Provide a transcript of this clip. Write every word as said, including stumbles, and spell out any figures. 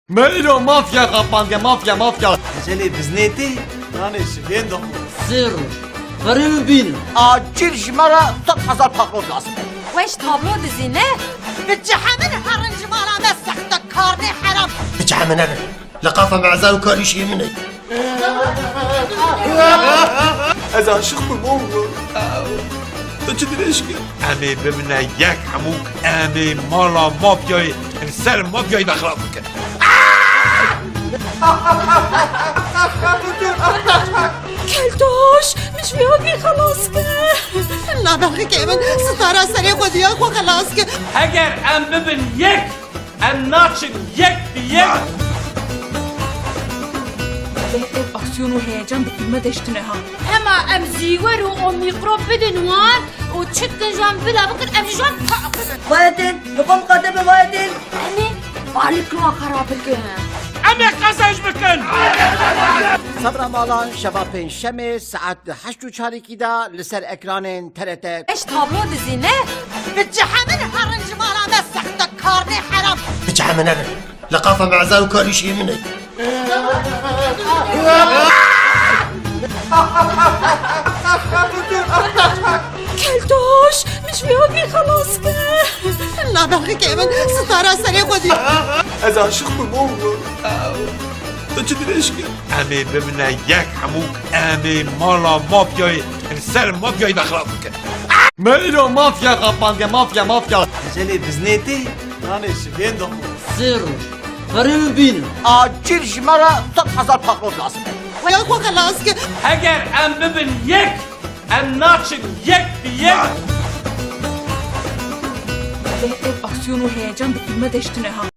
Me îro mafya qapandiye, mafya, mafya. Ecelê biznê tê, nanê şivên dixwe. Sê roj. Ferê min bînin. Acîl ji me re sed hezar paqlot lazim e. Weş tablo dizîne. Bi cehemin herin ji mala me, sextekarnê heram. Bi cehemin herin. Li qafa me eza û karîşê min e. Ez aşiq bûm oğlum. Tu çi dirêj kir? Em ê bibine yek hemûk, em ê mala mafyayê, em ser mafyayê de xirab bikin. Keltoş, min ji vê hevî xelas kir. Nabexikê min, sitara serê xwe diya xwe xelas kir. Heger em bibin yek, em naçin yek bi yek. Lê ev aksiyon û heyecan di fîlme de ji tune ha. Hema em zîwer û omîkron bidin wan û çi dikin ji wan bila bikin, em ji wan pa bikin. Vayetin, bi xwe miqate be Vayetin. Em ê alîkirwan xera bikin. Em ê qezenc bikin. Sedra Malan, şeva pêncşemê saet di heşt û çarekî de li ser ekranên T R T. Eş tablo dizîne. Bi cehemin herin ji mala me, sextekarnê heram. Bi cehemin herin. Li qafa me eza û karîşê min e. Keltoş, min ji vê hevî xelas kir. Nabexikê min, sitara serê xwe dî. Ez aşiq bûm oğlum. Tu çi dirêj kir? Em ê bibine yek hemûk, em ê mala mafyayê, em ser mafyayê de xirab bikin. Me îro mafya qapandiye, mafya, mafya. Ecelê biznê tê, nanê şivên dixwe. Sê roj. Ferê min bînin. Acîl ji me re sed hezar paqlot lazim e. Wela xwe xelas kir. Heger em bibin yek, em naçin yek bi yek. Lê ev aksiyon û heyecan di fîlme de ji tune ha.